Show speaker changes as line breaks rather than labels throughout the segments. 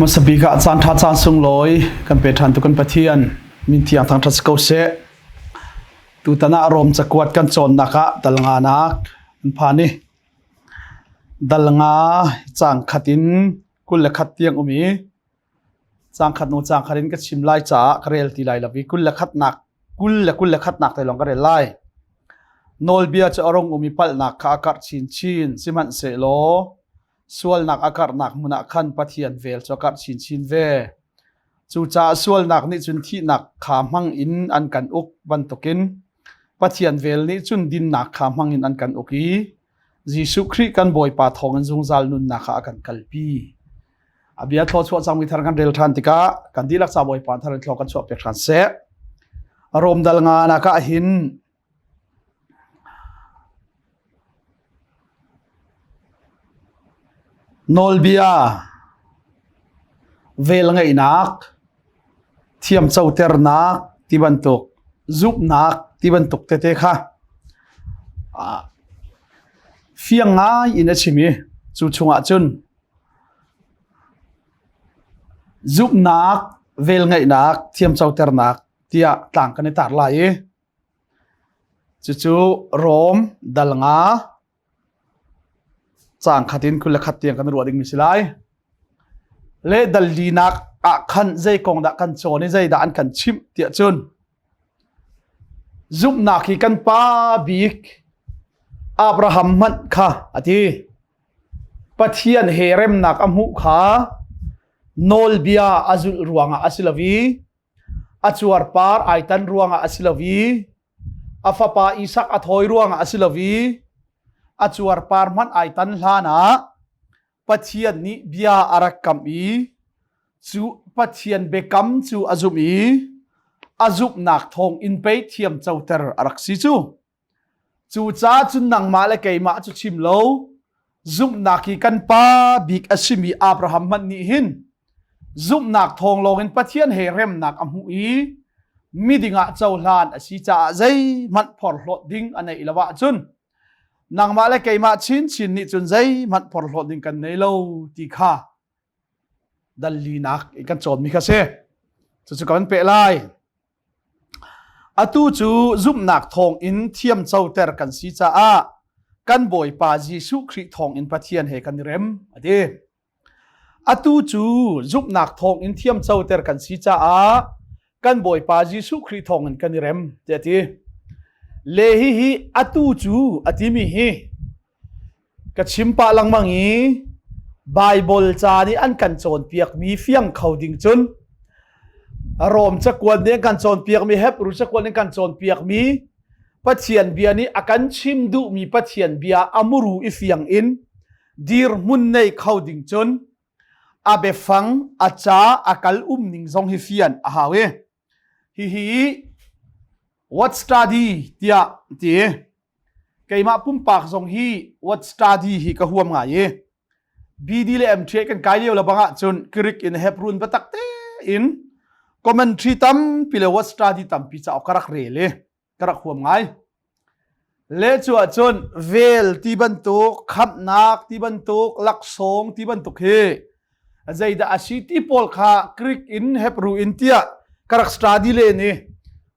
Hmasa bik ah caan ṭha caan sunglawi kan pe ṭhan tu kan Pathian min thiang thangṭhat si ko seh. Tutan ah Rom cakuat kan cawnnak ah dal nganak an phan i dal nga caang khat in 21 tiang um i caang khat hnu caang khat in ka chim lai caah ka rel ti lai lo i 21nak kul le 21nak te lawng ka rel lai. Nawlbia cu a rung um i palhnak kha a karh chinchin sihmanhsehlaw sualnak a karhnak hmun ah khan Pathian vel cu a karh chinchin ve. Cucaah sualnak nih cun thihnak kha hmang in an kan uk bantukin Pathian vel nih cun dinnak kha hmang in an kan uk i Jesuh Khrih kan Bawipa thawngin zungzal nunnak ah a kan kalpi. A bia thluachuah cangmi thar kan rel ṭhan tikah kan dihlak ca Bawipa thar in thlua kan chuah piak ṭhan seh. Rom dal nga nak ah hin Nawlbia velngeihnak, thiamcoternak ti bantuk, zumhnak ti bantuk tete kha fiang ngai in a chim i cu chungah cun zumhnak, velngeihnak, thiamcoternak tiah tlang kan i tar lai i Cucu Rom dal nga caang khat in 21 tiang kan ruah dingmi si lai. Le dal linak ah khan zei kong dah kan cawn i zeidah an kan chimh tiah cun zumhnak hi kan pa bik Abraham hmanh kha a ti. Pathian he remnak a hmuh kha nawlbia a zulh ruangah a si lo i A cuarpar ai tan ruangah a si lo i a fapa Isak a thawi ruangah a si lo i a cuarpar hmanh ai tan hlan ah Pathian nih bia a rak kamh i cu Pathian biakam cu a zumh i a zumhnak thawng in pei thiam coter a rak si cu. Cucaah cun nangmah le keimah cu chim lo, zumhnak hi kan pa bik a simi Abraham hmanh nih hin zumhnak thawng lawngin Pathian he remnak a hmuh i miding ah cohlan a si caah zeihmanh phorhlawt ding a neih lo ahcun nangmah le keimah chinchin nih cun zeihmanh phorhlawt ding kan nei lo ti kha dal linak in kan cawnmi kha si. Cucu kan peh lai. Atu cu zumhnak thawngin thiamcoter kan si caah kan Bawipa Jesuh Khrih thawngin Pathian he kan i rem, a ti. Atu cu zumhnak thawngin thiamcoter kan si caah kan Bawipa Jesuh Khrih thawngin kan i rem, tiah a ti. Le hihi atu cu a timi hi Ka chim pah lengmang i Baibal ca nih an kan cawnpiakmi fiang kho ding cun Rom cakuat nih an kan cawnpiakmi Hebrew cakuat nih an kan cawnpiakmi Pathian bia nih a kan chim duhmi Pathian bia a muru i fiang in dirhmun nei kho ding cun a biafang a ca a kal um ning zong hi fian a hau i hihi what study tiah ti Keimah pumpak zong hi what study hi ka huam ngai i BD le MTA kan kai lio lebang ahcun Greek in Hebrew biatak tein commentary tampi le what study tampi cauk ka rak rel i ka rak huam ngai. Le cu ahcun vel ti bantuk, khamhnak ti bantuk, laksawng ti bantuk hi zeidah a si ti pawl kha Greek in Hebrew in tiah ka rak study len i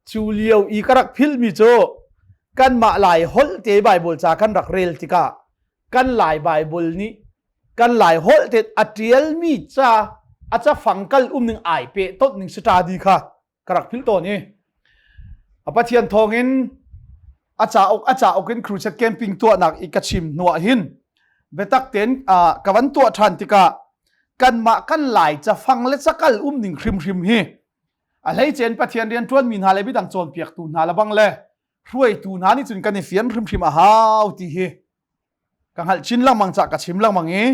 cu lio i ka rak philhmi cu kanmah Lai holh te Bible ca kan rak rel tikah kan Lai Bible nih kan Lai holh te a ṭialmi ca a cafang kal um ning ai peh tonh ning study kha ka rak philh tawn i a Pathian thawngin a cauk a cauk in crusade camping tuahnak i ka chim hnuah hin biatak tein ka van tuah ṭhan tikah kanmah kan Lai cafang le cakal um ning hrimhrim hi a hleicein Pathian rian ṭuanmi hna le midang cawnpiaktu hna le bang le hruaitu hna nih cun kan i fian hrimhrim a hau ti hi ka hngalh chin lengmang cah ka chim lengmang i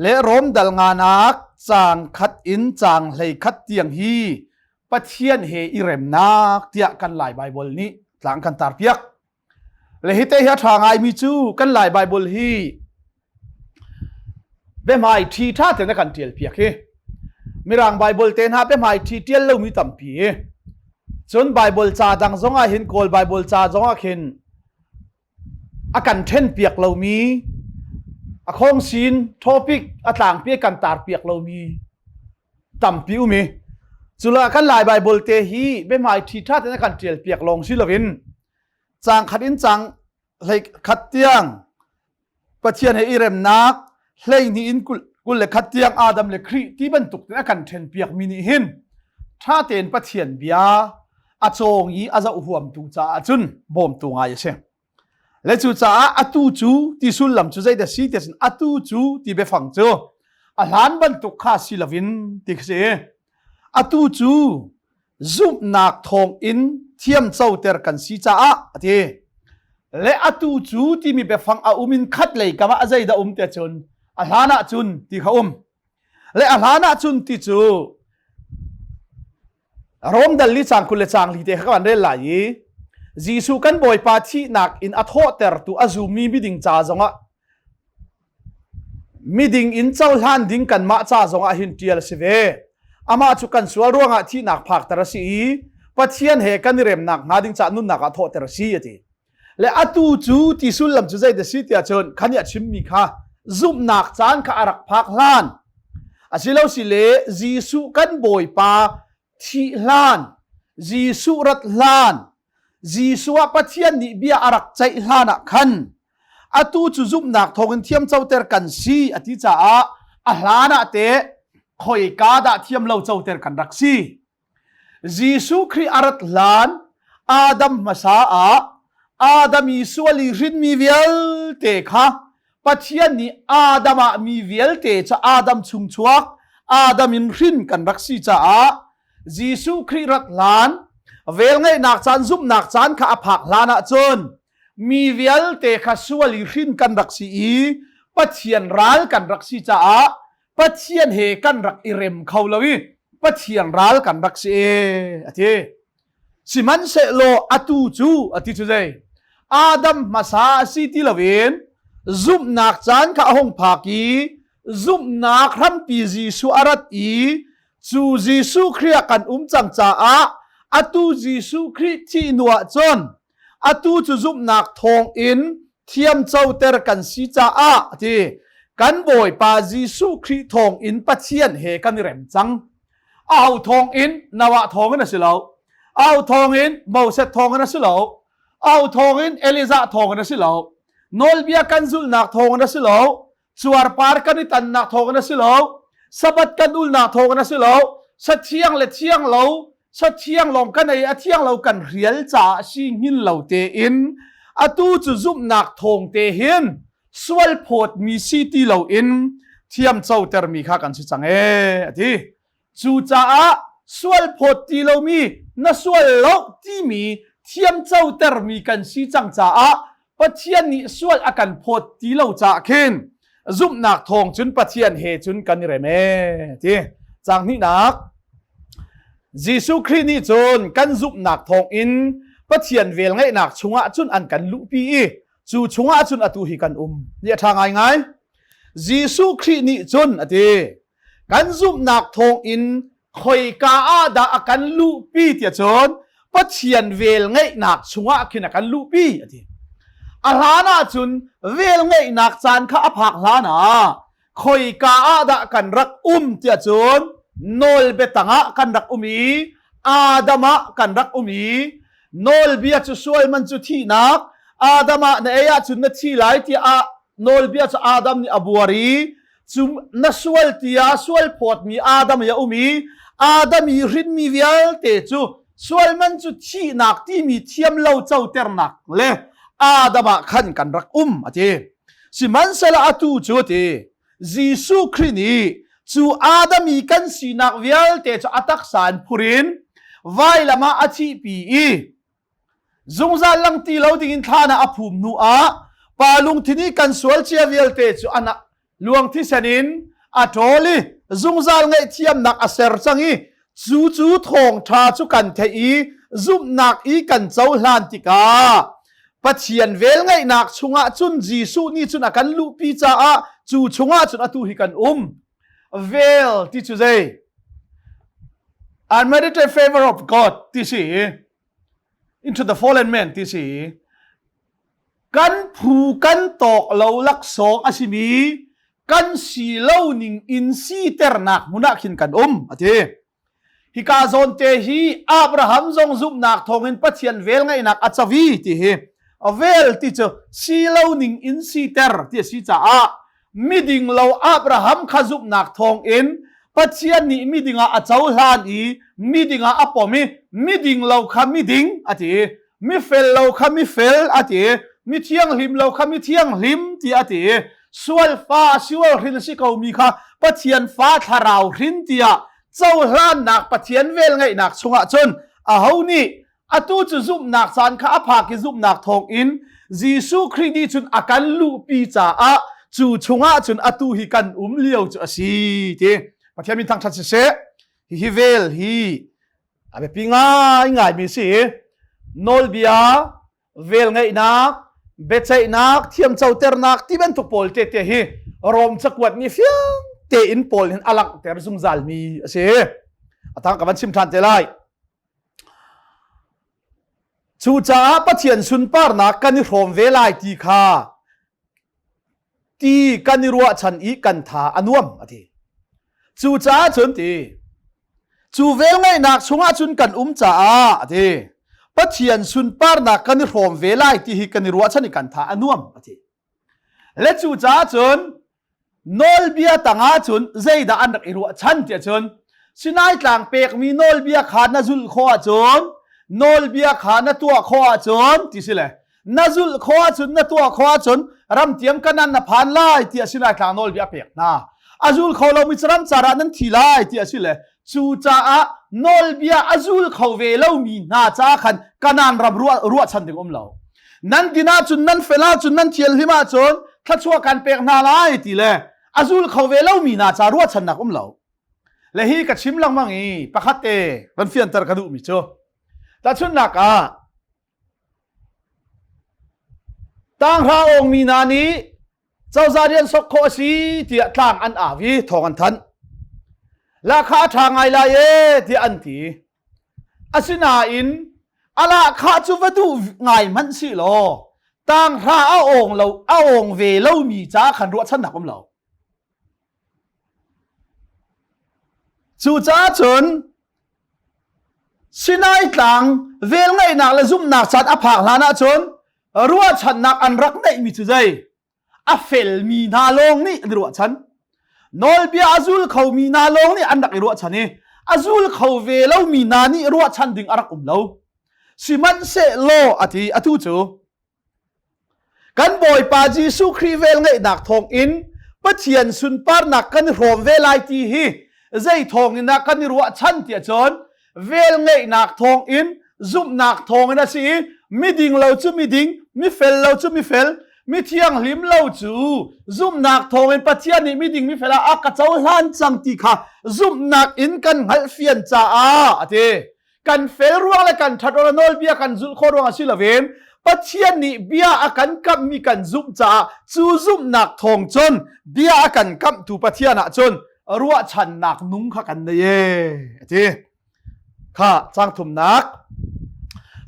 le Rom dal nganak caang khat in caang hlei khat tiang hi Pathian he i remnak tiah kan Lai Baibal nih tlang kan tar piak. Le hi te hi a ṭha ngaimi cu kan Lai Baibal hi biahmai ṭhi ṭha tein a kan ṭial piak hi. Mirang Baibal te hna biahmai ṭhi ṭial lomi tampi. Cun Baibal ca dang zong ah hin Kawl Baibal ca zong ah khin a kan ṭhen piak lomi a khawngsin topic a tlangpi a kan tar piak lomi. Tampi um i cula kan Lai Bible te hi biahmai ṭhi ṭha tein a kan ṭial piak lawng si loin caang khat in caang hlei khat tiang Pathian he i remnak 12 in 21 tiang Adam le Khrih ti bantuk in a kan ṭhen piak mi nih hin ṭha tein Pathian bia a cawng i a zoh huamtu caah cun bawmtu ngai a si. Le cucaah atu cu ti sullam cu zeidah si ti sin atu cu ti biafang cu a hlan bantuk kha si loin ti khi si. Atu cu zumhnak thawng in thiamcoter kan si caah a ti. Le atu cu timi biafang a um in khat lei kam ah a zeidah um ti cun a hlan ah cun ti kha um. Le a hlan ah cun ti cu Rom dal li cang 20 le cang li te kha kan rel lai i Jesuh kan Bawipa thihnak in a thawhtertu a zummi miding ca zongah miding in cohlan ding kanmah ca zongah hin ṭial a si ve. Amah cu kan sual ruangah thihnak phakter a si i Pathian he kan i remnak hnga ding caah nunnak ah thawhter a si a ti. Le atu cu ti sullam cu zei dah si tiah cun khan i a chimmi kha zumhnak caan kha a rak phak hlan asilo si le Jesuh kan Bawipa thih hlan Jesuh rat hlan Jesuh ah Pathian nih bia a rak ceih hlan ah khan atu cu zumhnak thawngin thiamcoter kan si a ti caah a hlan ah teh khoika dah thiam lo coter kan rak si Jesuh Khrih a rat hlan Adam hmasa ah Adam i sual i hrinmi vialte kha Pathian nih Adam ah mi vialte cu Adam chung chuak Adam in hrin kan rak si caah Jesuh Khrih rat hlan velngeihnak caan zumhnak caan kha a phak hlan ahcun mi vialte kha sual i hrin kan rak si i Pathian ral kan rak si caah Pathian he kan rak i rem kho lo i Pathian ral kan rak si e a ti. Sihmanhsehlaw atu cu a ti cu zei Adam hmasa a si ti loin zumhnak caan kha a hung phak i zumhnak hrampi Jesuh a rat i cu Jesuh Khrih ah kan um cang caah atu Jesuh Khrih thih hnu ah cun atu cu zumhnak thawng in thiamcoter kan si caah a ti kan Bawipa Jesuh Khrih thawng in Pathian he kan i rem cang aho thawng in Noah thawng in a si lo aho thawng in Moses thawng in a si lo aho thawng in Elijah thawng in a si lo nawlbia kan zulhnak thawng in a si lo cuarpar kan i tannak thawng in a si lo sabbath kan ulnak thawng in a si lo sathiang le thiang lo sathiang lawng kan ei a thiang lo kan rial caah si hngin lo tein atu cu zumhnak thawng te hin sual phawt mi si ti lo in thiam coter mi kha kan si cang ee a ti Cucaah sual phawt ti lomi na sual lo timi thiamcotermi kan si cang caah Pathian nih sual a kan phawt ti lo caah khin zumhnak thawng cun Pathian he cun kan i rem ee ti. Caang hnihnak Jesuh Khrih nih cun kan zumhnak thawng in Pathian velngeihnak chungah cun an kan luhpi i cu chungah cun atu hi kan um. Ni a ṭha ngaingai. Jesuh Khrih nih cun a ti Kan zumhnak thawngin khoika ah dah a kan luhpi tiah cun Pathian vel ngeihnak chungah khin a kan luhpi a ti. A hlan ah cun vel ngeihnak caan kha a phak hlan ah khoika ah dah kan rak um tiah cun nawlbia tangah kan rak um i Adam ah kan rak um i nawlbia cu sual man cu thihnak Adam ah na ei ahcun na thi lai tiah nawlbia cu Adam nih a buar i cu na sual tiah sual phawtmi Adam i a um i Adam i hrinmi vialte cu sual man cu thihnak timi thiam lo coternak le Adam ah khan kan rak um a ti. Sihmanhsehlaw atu cu a ti Jesuh Khrih nih cu Adam i kan sinak vialte cu a taksa in phur in vailam ah a thihpi i Zungzal lang ti lo dingin thlan ah a phum hnu ah pa lungthin i kan sual cia vialte cu an luang thisen in a ṭawl i zungzal ngaihthiamnak a ser cang i cu cu thawngṭha cu kan theih i zumhnak i kan cohlan tikah Pathian velngeihnak chungah cun Jesuh nih cun a kan luhpi caah cu chungah cun atu hi kan um. Vel ti cu zei? Unmerited favor of God ti si. Into the fallen man ti si. Kan phu kan tawk lo laksawng a simi kan si lo ning in siternak hmun ah khin kan um a ti. Hika zawn te hi Abraham zong zumhnak thawngin Pathian vel ngeihnak a cawi ti hi vel ti cu si lo ning in siter ti a si caah miding lo Abraham kha zumhnak thawngin Pathian nih miding ah a cohlan i miding ah a pom i miding lo kha miding a ti mifel lo kha mifel a ti mi thianghlim lo kha mi thianghlim ti a ti sual fa sual hrin si ko mi kha Pathian fa thlarau hrin tiah cohlannak Pathian vel ngeihnak chungah cun aho nih atu cu zumhnak caan kha a phak i zumhnak thawng in Jesuh Khrih nih cun a kan luhpi caah cu chungah cun atu hi kan um lio cu a si ti Pathian min thangṭhat siseh hihi vel hi a biapi ngaingai mi si nawlbia velngeihnak biaceihnak thiamcoternak ti bantuk pawl te te hi Rom cakuat nih fiang tein Paul hin a langhter zungzal mi a si. A tang ka van chim ṭhan te lai. Cucaah Pathian sunparnak kan i hrawm ve lai ti kha ti kan i ruahchan i kan tha a nuam a ti. Cucaah cun ti cu velngeihnak chungah cun kan um caah a ti. Pathian sunparnak kan i hrawm ve lai ti hi kan i ruahchan i kan tha a nuam a ti. Le cucaah cun nawlbia tangah cun zeidah an rak i ruahchan tiah cun Sinai tlang pekmi nawlbia kha na zulh khawh ahcun nawlbia kha na tuah khawh ahcun ti si le na zulh khawh ahcun na tuah khawh ahcun ramtiam kanan na phan lai tiah Sinai tlang nawlbia a pek hna a zul kho lomi cu ram car ah nan thi lai ti a si le cu caah nawlbia a zul kho ve lomi hna ca khan kanan ram ruahchan ding um lo nan din ahcun nan fel ahcun nan thianhlim ahcun thluachuah kan pek hna lai ti le a zul kho ve lomi hna ca ruahchannak um lo le hi ka chim lengmang i pakhat te van fianter ka duhmi cu tahchunhnak ah tanghra awngmi hna nih cozah rian sok khawh a si tiah tlang an au i thawng an thanh lahkhah a ṭha ngai lai e tiah an ti asinain a lahkhah cu va duh ngai hmanh si law tanghra a awng lo a awng ve lomi ca khan ruahchannak um lo Cucaah cun Sinai tlang velngeihnak le zumhnak caan a phak hlan ahcun ruahchannak an rak neihmi cu zei? A felmi hna lawng nih an i ruahchan. Nawlbia a zul khomi hna lawng nih an rak i ruahchan i a zul kho ve lomi hna nih ruahchan ding a rak um lo. Sihmanhsehlaw a ti atu cu Kan Bawipa Jesuh Khrih velngeihnak thawngin Pathian sunparnak kan i hrawm ve lai ti hi zei thawngin dah kan i ruahchan tiah cun velngeihnak thawngin zumhnak thawngin a si i miding lo cu miding, mifel lo cu mifel, mithianghlim lo cu zumhnak thawngin Pathian nih miding mifel ah a ka cohlan cang ti kha zumhnak in kan hngalhfian caah a ti. Kan fel ruang le kan ṭhat ruang le nawlbia kan zulh khawh ruang ah si loin Pathian nih bia a kan kamhmi kan zumh caah cu zumhnak thawng cun bia a kan kamhtu Pathian ah cun ruahchannak nung kha kan nei e a ti. Kha cang thumnak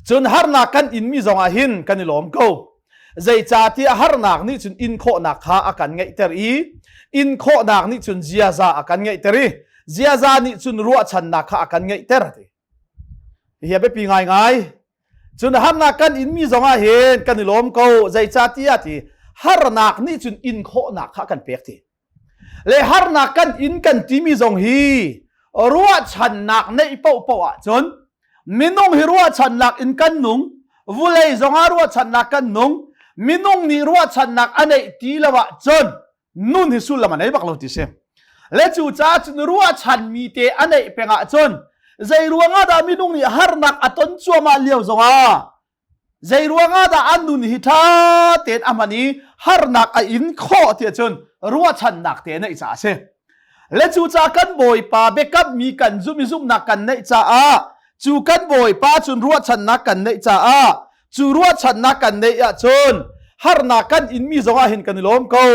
cun harnak kan inmi zong ah hin kan i lawm ko. Zeicahtiah harnak nih cun in khawhnak kha a kan ngeihter i in khawhnak nih cun ziaza a kan ngeihter i ziaza nih cun ruahchannak kha a kan ngeihter ti. Hi a biapi ngaingai. Cun harnak kan inmi zongah hin kan i lawm ko. Zeicahtiah ti harnak nih cun in khawhnak kha a kan pek ti. Le harnak kan in kan timi zong hi ruahchannak neih paohpaoh ahcun minung hi ruahchannak in kan nung vulei zongah ruahchannak kan nung minung nih ruahchannak a neih ti lo ahcun nun hi sullam a nei bak lo ti si le cu caah cun ruahchanmi te a neih peng ahcun zei ruangah dah minung nih harnak a ton cuahmah lio zongah Zei ruangah dah an nun hi ṭha tein a hman i harnak a in khawh tiah cun ruahchannak te neih caah a si. Le cucaah kan Bawipa biakammi kan zumh i zumhnak kan neih caah cu kan Bawipa cun ruahchannak kan neih caah cu ruahchannak kan neih ahcun harnak kan inmi zongah hin kan i lawm ko.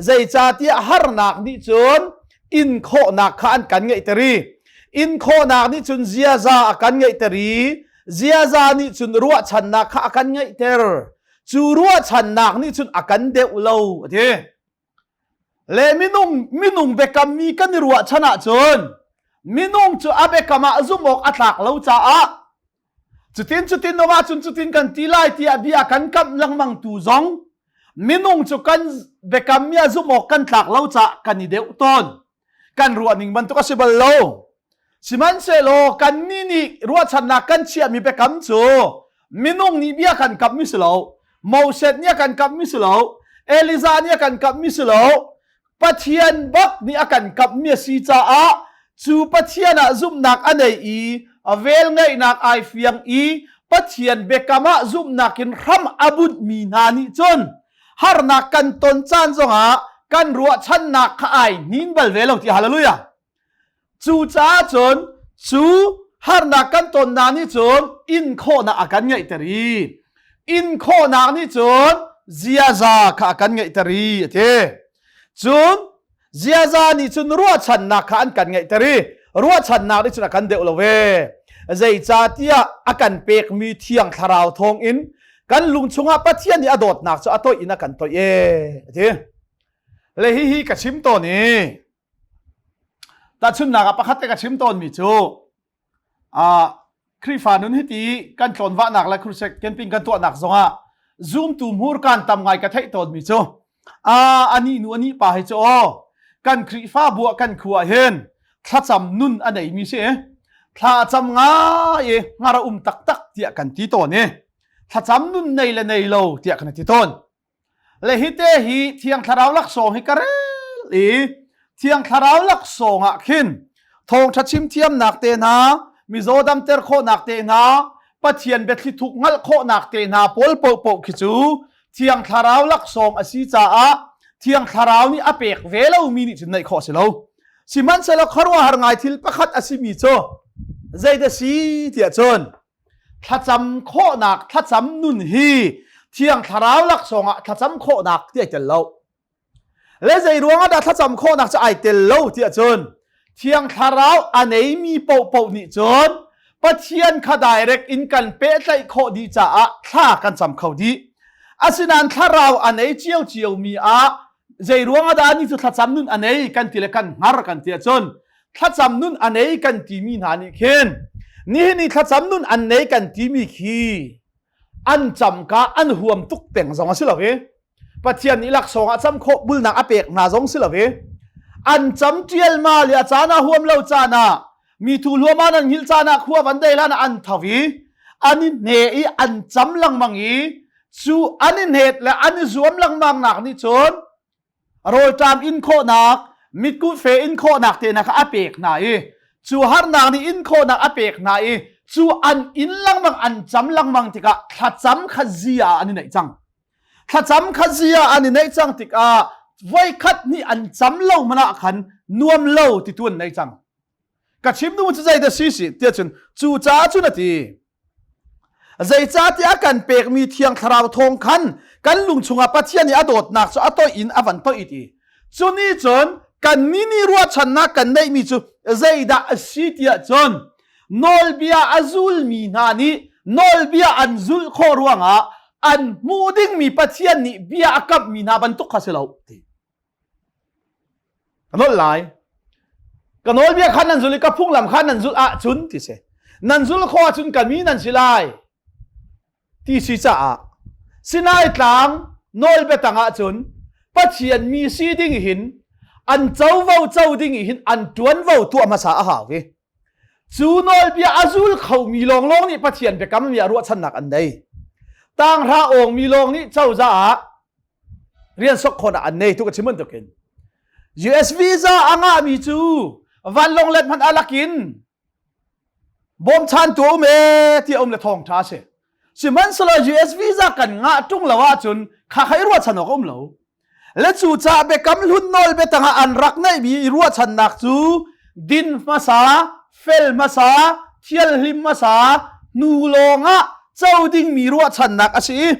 Zeicahtiah harnak nih cun in khawhnak kha an kan ngeihter i in khawhnak nih cun ziaza a kan ngeihter i ziaza nih cun ruahchannak kha a kan ngeihter cu ruahchannak nih cun a kan deuh lo a ti. Le minung minung biakam mi kan i ruahchan ahcun minung cu a biakam ah zumh awk a tlak lo caah cutin cutin no ahcun cutin kan ti lai tiah bia kan kamh lengmang tu zong minung cu kan biakam mi ah zumh awk kan tlak lo caah kan i deuh tawn. Kan ruah ning bantuk a si bal lo. Sihmanhsehlaw kannih nih ruahchannak kan chiahmi biakam cu minung nih bia kan kamhmi si lo, Moses nih a kan kamhmi si lo, Elijah nih a kan kamhmi si lo, Pathian bak nih a kan kamhmi a si caah cu Pathian ah zumhnak a nei i velngeihnak ai fiang i Pathian biakam ah zumhnak in hram a bunhmi hna nih cun harnak kan ton caan zongah kan ruahchannak kha ai hnin bal ve lo ti hallelujah. Cucaah cun cu harnak kan tonnak nih cun in khawhnak a kan ngeihter i in khawhnak nih cun ziaza kha a kan ngeihter i a ti. Cun ziaza nih cun ruahchannak kha an kan ngeihter i ruahchannak nih cun a kan deuh lo ve. Zeicahtiah a kan pekmi Thiang Thlarau thawngin kan lung chungah Pathian nih a dawtnak cu a toih in a kan toih e a ti. Le hihi ka chim tawn i Tahchunhnak ah pakhat te ka chim tawnmi cu uh, Khrihfa nun hiti kan tlawnvahnak le crusade camping kan tuahnak zongah zumtu hmurkan tam ngai ka theih tawnmi cu a ani nu ani pa hi cu aw kan Khrihfa buah kan khua hin thlacam nun a neimi si thlacam ngai i ngara um taktak tiah kan ti tawn i thlacam nun nei le nei lo tiah kan ti tawn Le hite hi Thiang Thlarau laksawng hi ka rel i Thiang Thlarau laksawng ah khin thawngṭha chim thiamnak te hna, mizaw damter khawhnak te hna, Pathian biathli thuk hngalh khawhnak te hna pawl paohpaoh khi cu Thiang Thlarau laksawng a si caah Thiang Thlarau nih a pek ve lomi nih cun neih khawh a si lo. Sihmanhsehlaw khuaruahhar ngai thil pakhat a simi cu zeidah si tiah cun Thlacam khawhnak thlacam nun hi Thiang Thlarau laksawng ah thlacam khawhnak ti ai tel lo. Le zei ruangah dah thlacam khawhnak cu ai tel lo tiah cun Thiang Thlarau a neimi paohpaoh nih cun Pathian kha direct in kan pehtlaih khawh dih caah thla kan cam kho dih. Asinain Thlarau a nei ciocio mi ah zei ruangah dah ni cu thlacam nun a nei kan ti le kan hngar kan ti ahcun thlacam nun a nei kan timi hna nih khin nihin i thlacam nun an nei kan timi khi an camka an huam tuk peng zong a si lo i Pathian nih laksawng ah cam khawh bulnak a pek hna zong si lo i an cam ṭial ma le a caan ah huam lo caan ah mi thu hluam ah nan hngilh caan ah khua van dei lan an tho i an i hne i an cam lengmang i cu an i hnet le an i zuam lengmang nak nih cun rawlṭam in khawhnak mitkuh fe in khawhnak te hna kha a pek hna i cu harnak nih in khawhnak a pek hna i cu an in lengmang an cam lengmang tikah thlacam kha zia an i neih cang thlacam kha zia an i neih cang tikah voikhat hnih an cam lo hmanh ah khan nuam lo ti tu an nei cang ka chim duh cu zei dah si si tiah cun cu caah cun a ti Zeicahtiah a kan pekmi Thiang Thlarau thawng khan kan lung chungah Pathian nih a dawtnak cu a toih in a van toih i cu nih cun kannih nih ruahchannak kan neihmi cu zeidah a si tiah cun nawlbia a zulmi hna nih nawlbia an zulh khawh ruangah an hmuh dingmi Pathian nih bia a kamhmi hna bantuk kha si lo ti. Ka nolh lai. Ka nawlbia kha nan zul i ka phunglam kha nan zulh ahcun ti si. Nan zulh khawh ahcun ka mi nan si lai ti si caah Sinai tlang nawlbia tang ahcun Pathian mi si ding hin an covo co ding hin an ṭuanvo tuah hmasa a hau i cu nawlbia a zul khomi lawnglawng nih Pathian biakammi ah ruahchannak an nei. Tanghra awngmi lawng nih cozah ah rian sok khawhnak an nei tu ka chim bantukin US visa a ngahmi cu vanlawng let hmanh alak in bawmchantu um e ti um le thawng tha si sihmanhsehlaw US visa kan ngah tung lo ahcun kha kha i ruahchan awk um lo le cu ca biakam hlun nawl biatang ah an rak neihmi i ruahchannak cu din hmasa fel hmasa thialhlim hmasa hnu lawngah co dingmi ruahchannak a si i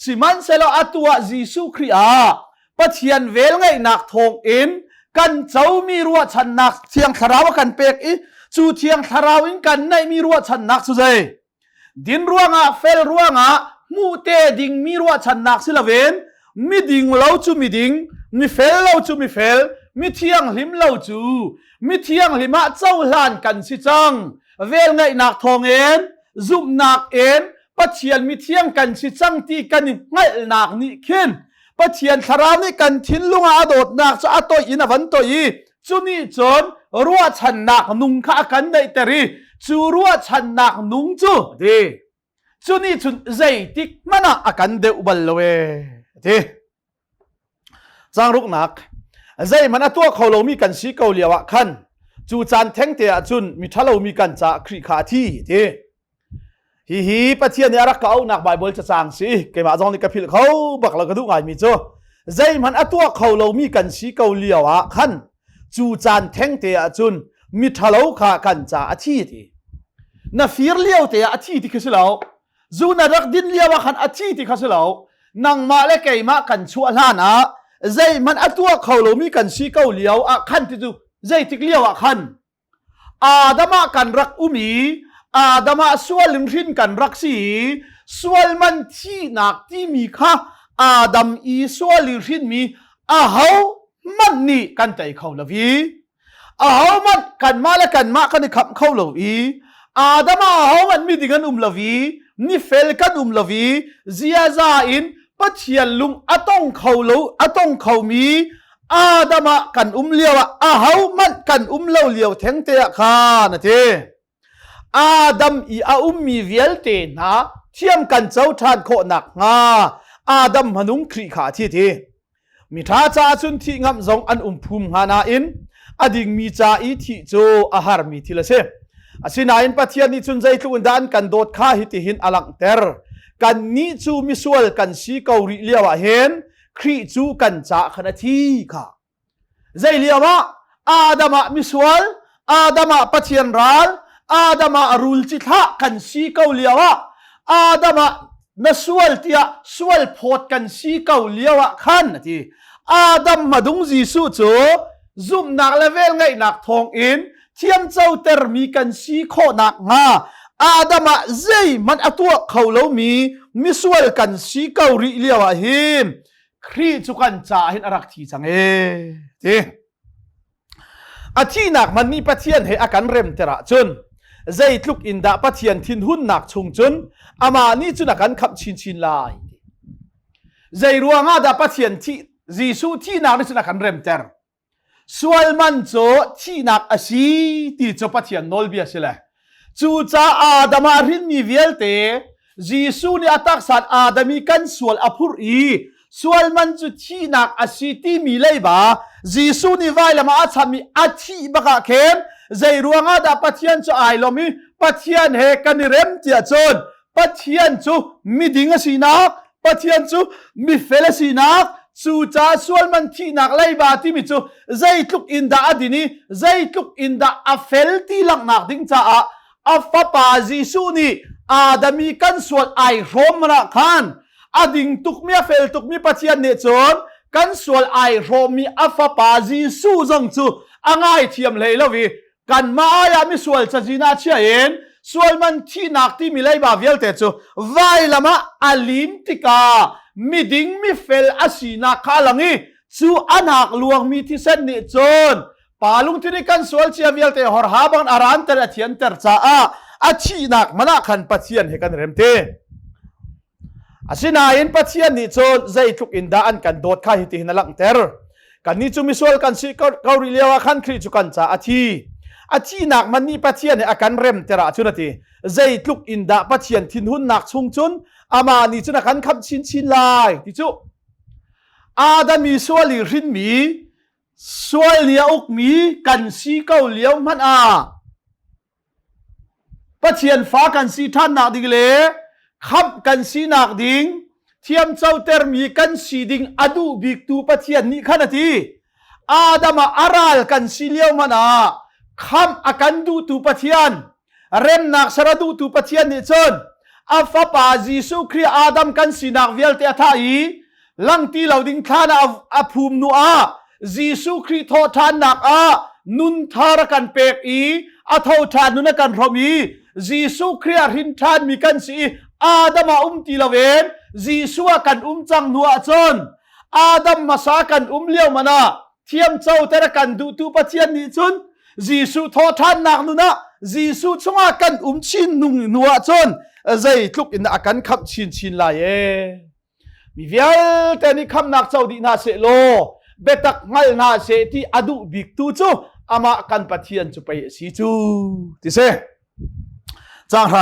Sihmanhsehlaw atu ah Jesuh Khrih ah Pathian velngeihnak thawngin kan comi ruahchannak Thiang Thlarau a kan pek i cu Thiang Thlarau in kan neihmi ruahchannak cu zei? Din ruangah, fel ruangah hmuh te dingmi ruahchannak si loin Miding lo cu miding, mifel lo cu mifel, mithianghlim lo cu mithianghlim ah cohlan kan si cang. Velngeihnak thawngin, zumhnak in Pathian mithiang kan si cang ti kan i hngalhnak nih khin Pathian thlarau nih kan thinlung ah a dawtnak cu a toih in a van toih i cu nih cun ruahchannak nung kha a kan neihter i cu ruahchannak nung cu ti cu nih cun zeitik hmanh ah a kan deuh bal lo ee ti. Changruknak zeihmanh a tuah kho lomi kan si ko lio ah khan cu caan thengte ah cun mi ṭhalomi kan caah Khrih kha a thi ti. Hihi Pathian nih a rak ka auhnak Baibal cacang si. Keimah zong nih ka philh kho bak lo ka duh ngaimi cu zeihmanh a tuah kho lomi kan si ko lio ah khan cu caan thengte ah cun mi ṭhalo kha kan caah a thi ti. Na fir lio te ah a thi ti khi si lo. Zu na rak din lio ah khan a thi ti kha si lo. Nangmah le keimah kan chuah hlan ah zeihmanh a tuah kho lomi kan si ko lio ah khan ti cu zeitik lio ah khan Adam ah kan rak um i Adam ah sual in hrin kan rak si i sual man thihnak timi kha Adam i sual i hrinmi aho hmanh nih kan tei kho lo i aho hmanh kanmah le kanmah kan i khamh kho lo i Adam ah aho hmanh miding an um lo i mifel kan um lo i ziaza in Pathian lung a tong kho lo a tong khomi Adam ah kan um lio ah ahohmanh kan um lo lio thengte ah khan a ti. Adam i a ummi vialte hna thiam kan co ṭhan khawh nakhnga Adam hmanung Khrih kha a thi ti. Miṭha caah cun thih ngamh zong an um phum hnga nain a dingmi ca i thih cu a harmi thil a si. Asinain Pathian nih cun zeitluk in dah an kan dawt kha hitihin a langhter. Kannih cu misual kan si ko rih lio ah hin Khrih cu kan caah khan a thi kha. Zei lio ah Adam ah misual, Adam ah Pathian ral, Adam ah rul cithlah kan si ko lio ah Adam ah na sual tiah sual phawt kan si ko lio ah khan a ti. Adam hmadung Jesuh cu zumhnak le velngeihnak thawng in thiamcotermi kan si khawh nakhnga Adam ah zeihmanh a tuah kho lomi misual kan si ko rih lio ah hin Khrih cu kan caah hin a rak thi cang ee ti. A thihnak hmanh nih Pathian he a kan remter ahcun zeitluk in dah Pathian thinhunnak chung cun amah nih cun a kan khamh chinchin lai. Zei ruangah dah Pathian thih Jesuh thihnak nih cun a kan remter? Sual man cu thihnak a si ti cu Pathian nawlbia si le cucaah Adam ah hrinmi vialte Jesuh nih a taksa Adam i kan sual a phurh i sual man cu thihnak a si timi leiba Jesuh nih vailam ah a cham i a thih bak ah khin zei ruangah dah Pathian cu ai lawm i Pathian he kan i rem tiah cun Pathian cu miding a sinak, Pathian cu mifel a sinak, cucaah sualman thihnak leiba timi cu zeitluk in dah a din i zeitluk in dah a fel ti langhnak ding caah a fapa Jesuh nih Adam i kan sual ai hrawm ah khan a ding tukmi a fel tukmi Pathian nih cun kan sual ai hrawmmi a fapa Jesuh zong cu a ngaithiam hlei lo i kanmah ai ah misual cazin ah chia in sualman thihnak timi leiba vialte cu vailam ah a lim tikah miding mifel a sinak kha a lang i cu a nak luangmi thisen nih cun pa lungthin i kan sual cia vialte horha bang a ranter a thianter caah a thihnak man ah khan Pathian he kan rem te. Asinain Pathian nih cun zeitluk in dah an kan dawt kha hitihin a langhter. Kannih cu misual kan si ko rih lio ah khan Khrih cu kan caah a thi. A thihnak man nih Pathian he a kan remter ahcun a ti. Zeitluk in dah Pathian thinhunnak chung cun amah nih cun a kan khamh chinchin lai ti cu. Adam i sual i hrinmi sual nih a ukmi kan si ko lio hmanh ah Pathian fa kan si ṭhannak ding le khamh kan sinak ding thiamcotermi kan si ding a duh biktu Pathian nih khan a ti. Adam ah a ral kan si lio hmanh ah khamh a kan duhtu Pathian, remnak ser a duhtu Pathian nih cun a fapa Jesuh Khrih Adam kan sinak vialte a thah i lang ti lo ding thlan ah a phum hnu ah Jesuh Khrih thawhṭhannak ah nun thar a kan pek i a tho ṭhan nun a kan hrawmh i Jesuh Khrih ah hrin ṭhanmi kan si i Adam ah um ti loin Jesuh ah kan um cang hnu ah cun. Adam hmasa kan um lio man ah thiamco ter kan duhtu Pathian nih cun Jesuh thawhṭhannak nun ah Jesuh chungah kan um chin nung hnu ah cun zeitluk in a kan khamh chinchin lai ee. Mi vialte nih khamhnak co dih hna seh law biatak hngal hna seh ti a duh bik tu cu amah kan Pathian cu pei a si cu ti si. Caang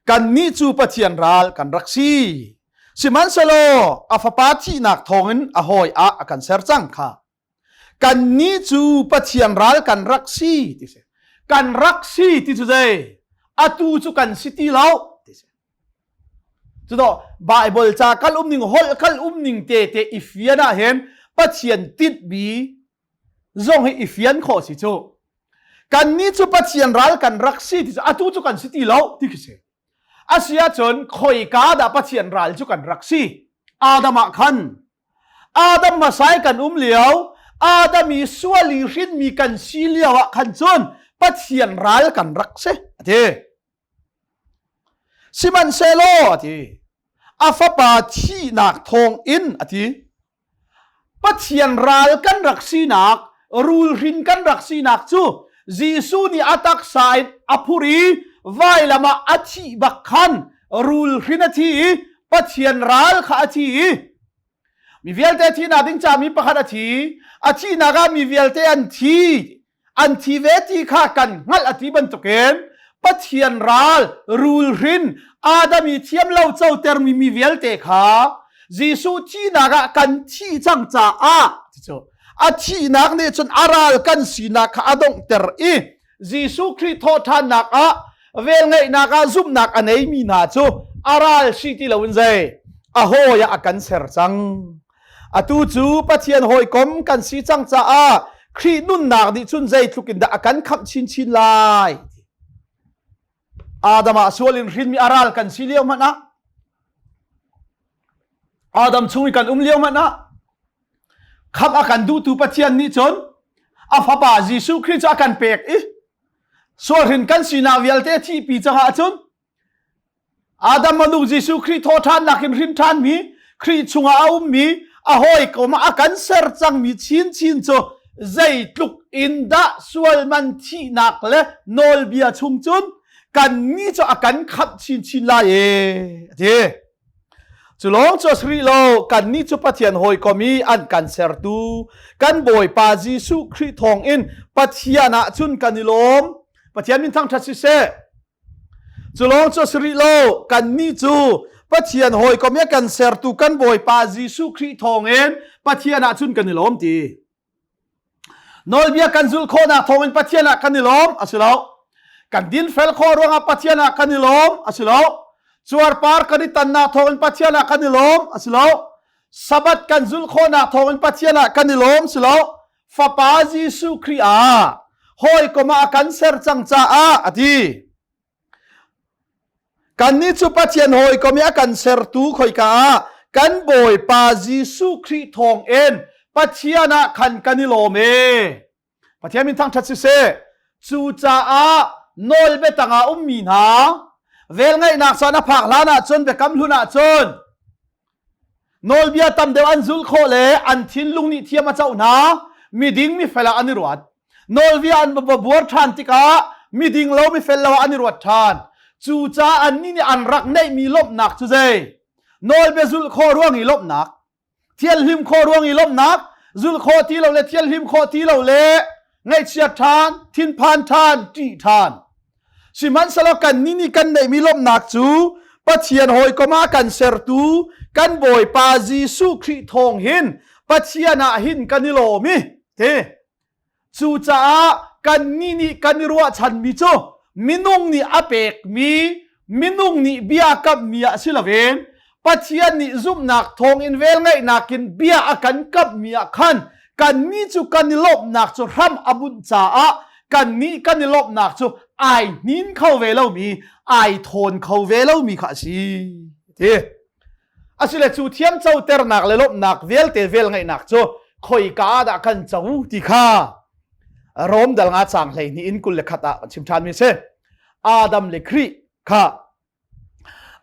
kannih cu Pathian ral kan rak si. Sihmanhsehlaw a fapa thihnak thawngin a hawi ah a kan ser cang kha. Kannih cu Pathian ral kan rak si ti si. Kan rak si ti cu zei? Atu cu kan si ti lo ti si. Cuto Bible ca kal um ning holh kal um ning te te i fian ah hin Pathian tinhmi zong hi i fian khawh si cu. Kannih cu Pathian ral kan rak si ti cu atu cu kan si ti lo ti khi si. Asi ahcun khoika dah Pathian ral cu kan rak si? Adam ah khan Adam hmasai kan um lio Adam i sual i hrinmi kan si lio ah khan cun Pathian ral kan rak si a ti. Sihmanhsehlaw a ti, a fapa thihnak thawngin a ti, Pathian ral kan rak sinak, rulhrin kan rak sinak cu Jesuh nih a taksa in a phur i vailam ah a thih bak khan rulhrin a thi i Pathian ral kha a thi i mi vialte thihnak ding ca mi pakhat a thi. A thihnak ah mi vialte an thi. An thi ve ti kha kan hngalh a ti bantukin Pathian ral rulhrin Adam i thiam lo cotermi mi vialte kha Jesuh thihnak ah kan thih cang caah cu a thihnak nih cun a ral kan sinak kha a donghter i Jesuh Khrih thawhṭhannak ah velngeihnak ah zumhnak a neimi hna cu a ral si ti loin zei a hawi ah a kan ser cang. Atu cu Pathian hawikom kan si cang caah Khrih nunnak nih cun zeitluk in dah a kan khamh chinchin lai. Adam ah sual in hrinmi a ral kan si lio hmanh ah Adam chung i kan um lio hmanh ah khamh a kan duhtu Pathian nih cun a fapa Jesuh Khrih cu a kan pek i sualhrin kan sinak vialte thihpi cang ahcun Adam manung Jesuh Khrih thawhṭhannak in hrin ṭhanmi, Khrih chungah a ummi, a hawikom ah a kan ser cangmi chinchin cu zeitluk in dah sualman thihnak le nawlbia chung cun kannih cu a kan khamh chinchin lai ee a ti. Cu lawng cu a si rih lo, kannih cu Pathian hawikom i an kan sertu kan Bawipa Jesuh Khrih thawngin Pathian ah cun kan i lawm. Pathian min thangṭhat siseh. Cu lawng cu a si rih lo, kannih cu Pathian hawikom i a kan sertu kan Bawipa Jesuh Khrih thawngin Pathian ah cun kan i lawm ti. Nawlbia kan zulh khawhnak thawngin Pathian ah kan i lawm a si lo. Kan dinfel khawh ruangah Pathian ah kan i lawm a si lo. Cuarpar kan i tannak thawngin Pathian ah kan i lawm a si lo. Sabbath kan zulh khawhnak thawngin Pathian ah kan i lawm si lo. Fapa Jesuh Khrih ah hawikom ah a kan ser cang caah a ti. Kannih cu Pathian hawikom i a kan sertu khoika ah kan Bawipa Jesuh Khrih thawngin Pathian ah khan kan i lawm e. Pathian min thangṭhat siseh. Cucaah nawlbia tangah ummi hna velngeihnak caan a phak hlan ahcun biakam hlun ahcun Nawlbia tam deuh an zulh khawh le an thinlung nih thiam a coh hna. Miding mifel ah an i ruat. Nawlbia an va buar ṭhan tikah miding lo mifel lo ah an i ruat ṭhan. Cucaah annih nih an rak neihmi lawmhnak cu zei? Nawlbia zulh khawh ruang i lawmhnak, thianhlim khawh ruang i lawmhnak, zulh khawh ti lo le thianhlim khawh ti lo le ngaihchiat ṭhan, thinphan ṭhan, ṭih ṭhan. Sihmanhsehlaw kannih nih kan neihmi lawmhnak cu Pathian hawikom ah kan sertu kan Bawipa Jesuh Khrih thawng hin Pathian ah hin kan i lawm i ti. Cucaah kannih nih kan i ruahchanmi cu minung nih a pekmi minung nih bia kamhmi ah si loin Pathian nih zumhnak thawngin velngeihnak in bia a kan kamhmi ah khan kannih cu kan i lawmhnak cu hram a bunh caah kannih kan i lawmhnak cu ai hnin kho ve lomi ai thawn kho ve lomi kha a si ti asile cu thiam coternak le lawmhnak vialte velngeihnak cu khoika dah kan co ti kha Rom dal nga cang hlei ni in 21 ah chim ṭhan mi si Adam le Khrih kha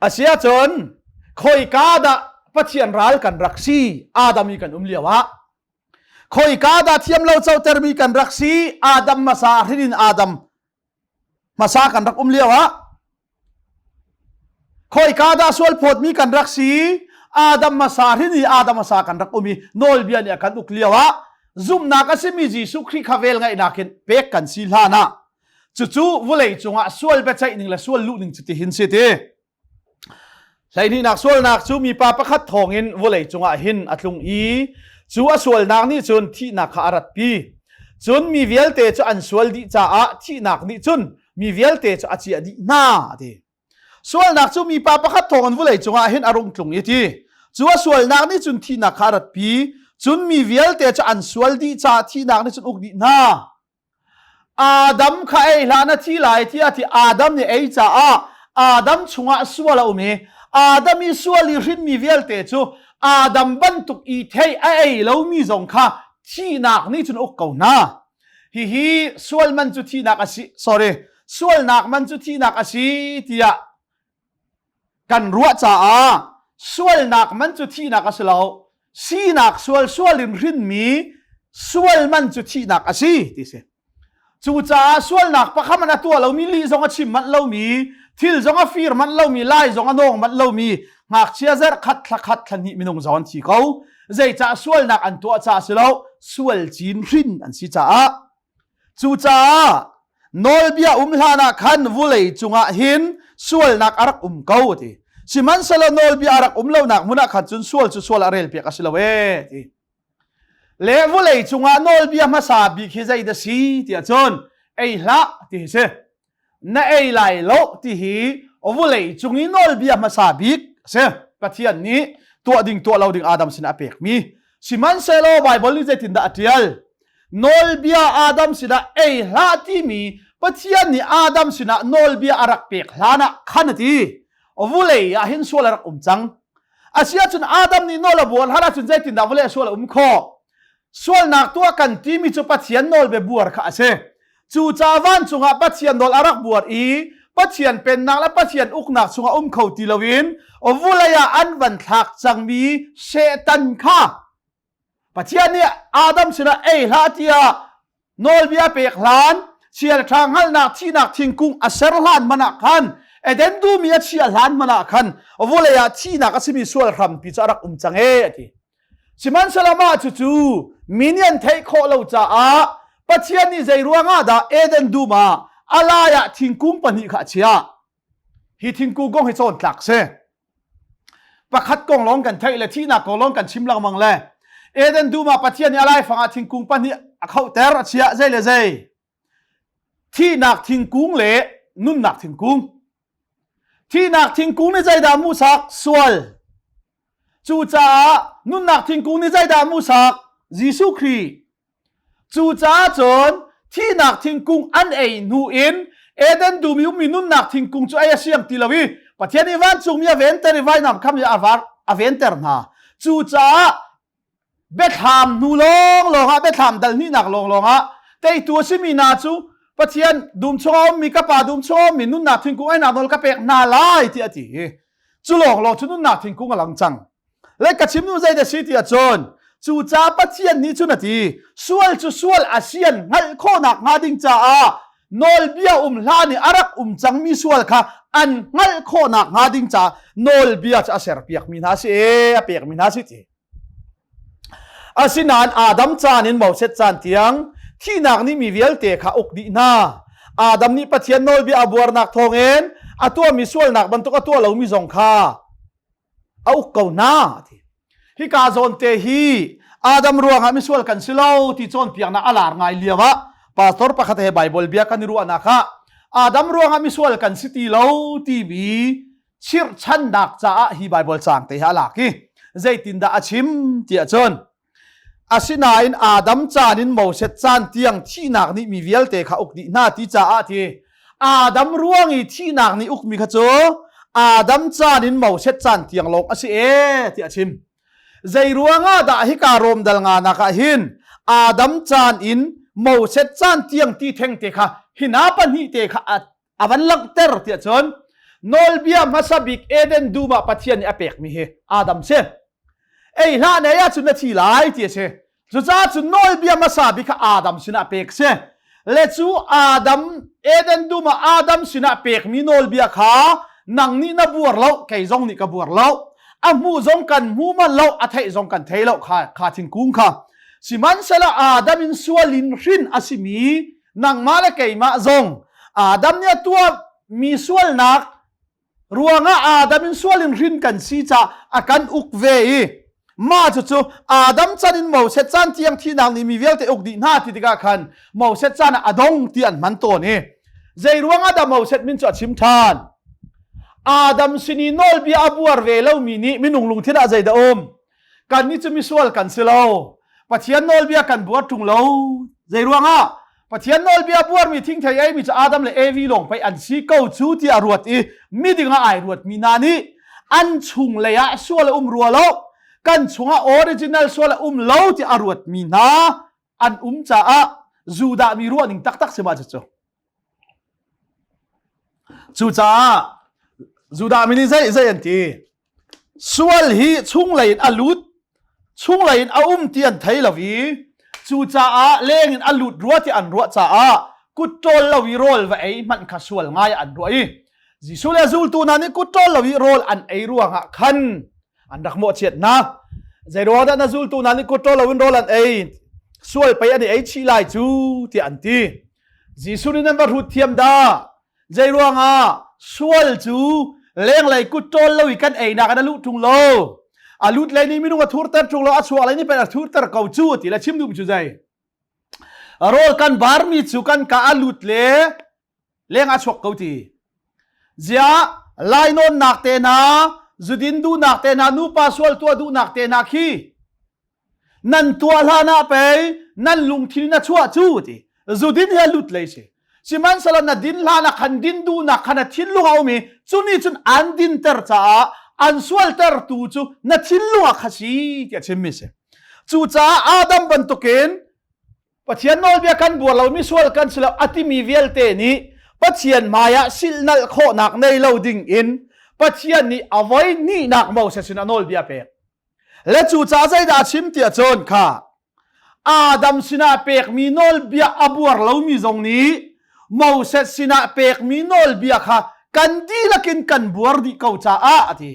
Asiahcun khoika dah Pathian ral kan rak si Adam i kan um lio ah. Khoika dah thiam lo cotermi kan rak si Adam hmasa hrin in Adam hmasa kan rak um lio ah. Khoika dah sual phawtmi kan rak si Adam hmasa hrin i Adam hmasa kan rak um i nawlbia nih a kan uk lio ah zumhnak a simi Jesuh Khrih kha vel ngaihnak in pek kan si hlan ah cucu vawlei cungah sual biaceih ning le sual luh ning cu tihin si ti. Hleihnihnak sualnak cu mipa pakhat thawngin vawlei cungah hin a tlung i cu a sualnak nih cun thihnak kha a ratpi. Cun mi vialte cu an sual dih caah thihnak nih cun mi vialte cu a ciah dih hna a ti. Sualnak cu mipa pakhat thawngin vawlei cungah hin a rung tlung i ti. Cu a sualnak nih cun thihnak kha a ratpi. Cun mi vialte cu an sual dih caah thihnak nih cun uk dih hna. Adam kha ei hlah na thi lai tiah ti Adam nih ei caah Adam chungah sual a um i Adam i sual i hrinmi vialte cu Adam bantuk i thei a ei lomi zong kha thihnak nih cun uk ko hna. Hihi sual man cu thihnak a si sorry sualnak man cu thihnak a si tiah kan ruah caah sualnak man cu thihnak a si lo sinak sual sual in hrinmi sual man cu thihnak a si ti si cucaah sualnak pakhat man a tuah lomi lih zong a chim manh lomi thil zong a fir manh lomi lai zong a nawng manh lomi ngakchia zarh khat thla khat thla hnih minung zong an thi ko zeicah sualnak an tuah caah si lo sual cin hrin an si caah Cucaah nawlbia um hlan ah khan vulei cungah hin sualnak a rak um ko a ti. Sihmanhsehlaw nawlbia a rak um lonak hmun ah khan cun sual cu sual a relpiak a si lo ee ti. Le vulei cungah nawlbia hmasa bik hi zei dah si tiah cun ei hlah ti hi si. Na ei lai lo ti hi vulei cung i nawlbia hmasa bik a si. Pathian nih tuah ding tuah lo ding Adam sinah a pekmi. Sihmanhsehlaw Baibal nih zeitindah a ṭial? Nawlbia Adam sinah ei hlah timi Pathian nih Adam sinah nawlbia a rak pek hlan ah khan a ti. Vulei ah hin sual a rak um cang. Asiahcun Adam nih nawl a buar hlan ahcun zeitindah vulei ah sual a um khawh? Sualnak tuah kan timi cu Pathian nawlbia buar kha a si. Cucaah vancung ah Pathian nawl a rak buar i Pathian pennak le Pathian uknak chungah um kho ti loin vulei ah an van thlak cangmi Satan kha Pathian nih Adam sinah ei hlah tiah nawlbia pek hlan chialṭha hngalhnak thihnak thingkung a ser hlan hmanh ah khan Eden dum i a chiah hlan hmanh ah khan vulei ah thihnak a simi sual hrampi cu a rak um cang ee a ti. Sihmanhsehlaw mah cucu mi nih an theih khawh lo caah Pathian nih zei ruangah dah Eden dum ah a lai ah thingkung pahnih kha a chiah. Hi thingkung kong hi cawn tlak si. Pakhat kong lawng kan theih le thihnak kong lawng kan chim lengmang le Eden dum ah Pathian nih a laifang ah thingkung pahnih a khohter a chiah zei le zei. Thihnak thingkung le nunnak thingkung. Thihnak thingkung nih zeidah hmuhsak? Sual. Cucaah nunnak thingkung nih zeidah hmuhsak? Jesuh Khrih. Cucaah cun thihnak thingkung an ei hnu in Eden dum i ummi nunnak thingkung cu ei a siang ti lo i Pathian nih vancungmi a venter i vainam kham i a var a venter hna. Cucaah biathlam hnu lawnglawng ah biathlam dal hnihnak lawnglawng ah teitu a simi hna cu Pathian dum chungah ummi ka pa dum chungah ummi nunnak thingkung einak nawl ka pek hna lai tiah a ti i cu lawnglawng cu nunnak thingkung a lang cang. Le ka chim nu zei dah si ti ahcun cu ca Pathian nih cun a ti sual cu sual a sian hngalh khawhnak hnga ding caah nawlbia um hlan i a rak um cangmi sual kha an hngalh khawhnak hnga ding caah nawlbia cu a serpiakmi hna si e a pekmi hna si ti. Asinain Adam caan in Moses caan tiang thihnak nih mi vialte kha uk dih hna. Adam nih Pathian nawlbia a buarnak thawngin a tuahmi sualnak bantuk a tuah lomi zong kha a uk ko hna ti. Hika zawn te hi Adam ruangah misual kan si lo ti cawnpiaknak a lar ngai lio ah pastor pakhat he Bible bia kan i ruahnak ah Adam ruangah misual kan si ti lo timi chirhchannak caah hi Bible caang te hi a lak i zeitindah a chim tiah cun Asinain Adam caan in Moses caan tiang thihnak nih mi vialte kha uk dih hna ti caah ti Adam ruang i thihnak nih ukmi kha cu Adam caan in Moses caan tiang lawng a si ee tiah a chim. Zei ruangah dah hika Rom dal nganak ah hin Adam caan in Moses caan tiang ti theng te kha hina pahnih te kha a van langhter tiah cun nawlbia hmasa bik Eden dum ah Pathian nih a pekmi hi Adam si. Ei hlah na ei ahcun na thi lai ti a si. Cucaah cun nawlbia hmasa bik kha Adam sinah pek si. Le cu Adam Eden dum ah Adam sinah pekmi nawlbia kha nang nih na buar lo, kei zong nih ka buar lo. A hmuh zong kan hmu man lo, a theih zong kan thei lo kha kha thingkung kha. Sihmanhsehlaw Adam in sual in hrin a simi nangmah le keimah zong Adam nih a tuahmi sualnak ruangah Adam in sual in hrin kan si caah a kan uk ve i mah cucu Adam chan in Moses caan tiang thihnak nih mi vialte uk dih hna ti tikah khan Moses caan ah a dong ti an hman tawn i zei ruangah dah Moses min cu a chim ṭhan? Adam sin i nawlbia a buar ve lomi nih minung lungthin ah zeidah um? Kannih cu misual kan si lo. Pathian nawlbia kan buar ṭung lo. Zei ruangah? Pathian nawlbia buarmi thingthei eimi cu Adam le Evi lawng pei an si ko cu tiah a ruat i miding ah ai ruatmi hna nih an chung lei ah sual a um rua lo. Kan chungah original sual a um lo tiah a ruatmi hna an um caah Judah mi ruahning taktak si ma cucu. Cucaah Judah mi nih zei zei an ti? Sual hi chunglei in a lut, chunglei in a um ti an thei lo i cucaah leng in a lut rua ti an ruah caah kut ṭawl lo i rawl va ei hmanh kha sual ngai an ruah i Jesuh le zultu hna nih kut ṭawl lo i rawl an ei ruangah khan an rak mawhchiat hna. Zei ruang dah na zultu hna nih kut ṭawl lo in rawl an ei? Sual pei an i ei chih lai cu tiah an ti. Jesuh nih nan va hrut thiam dah? Zei ruangah sual cu lenglei kut ṭawl lo i kan einak in a luh ṭung lo. A lut lei nih minung a thurter ṭung lo, a chuak lei nih pei a thurter ko cu ti le chim duhmi cu zei? Rawl kan barmi cu kan ka a lut le leng a chuak ko ti. Ziah lainawnnak te hna, zudin duhnak te hna, nupa sual tuah duhnak te hna khi nan tuah hlan ah pei nan lungthin in a chuah cu ti zudin he lut lei si sihmanhsehlaw na din hlan ah khan din duhnak khan a thinlung a um i cu nih cun an dinter caah an sualtertu cu na thinlung ah kha si tiah chimmi si cucaah Adam bantukin Pathian nawlbia kan buar lomi sual kan si lo a timi vialte nih Pathian hmaiah silhnalh khawhnak nei lo ding in Pathian nih a voi hnihnak Moses sin a nawlbia pek. Le cu ca zeidah a chim tiah cun kha Adam sinah pekmi nawlbia a buar lomi zong nih Moses sinah pekmi nawlbia kha kan dihlak in kan buar dih ko caah a ti.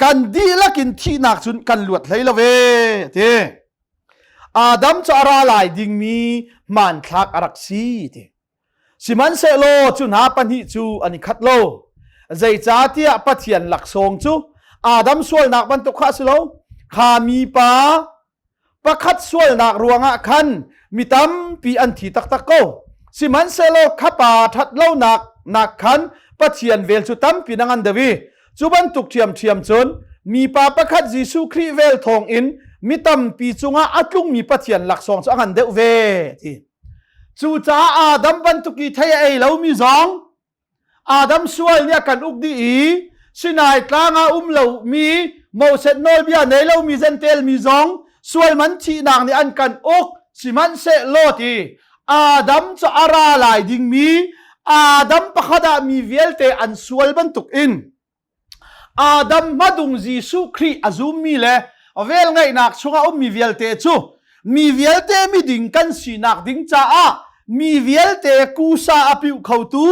Kan dihlak in thihnak cun kan luat hlei lo ve a ti. Adam cu a ra lai dingmi hmanthlak a rak si ti. Sihmanhsehlaw cu hna pahnih cu an i khat lo. Zeicahtiah Pathian laksawng cu Adam sualnak bantuk kha a si lo. Kha mipa pakhat sualnak ruangah khan mi tampi an thi taktak ko. Sihmanhsehlaw kha pa ṭhat lonak nak khan Pathian vel cu tampi na ngan deuh i cu bantuk ṭhiamṭhiam cun mipa pakhat Jesuh Khrih vel thawngin mi tampi cungah a tlungmi Pathian laksawng cu a ngan deuh ve ti. Cucaah Adam bantuk i thei a ei lomi zong Adam sual nih a kan uk dih i Sinai tlang ah um lomi Moses nawlbia nei lomi Jentail mi zong sual man thihnak nih an kan uk sihmanhsehlaw ti Adam cu a ra lai dingmi Adam pakhat ah mi vialte an sual bantuk in Adam hmadung Jesuh Khrih a zummi le velngeihnak chungah ummi vialte cu mi vialte miding kan sinak ding caah mi vialte kusa a piuh khotu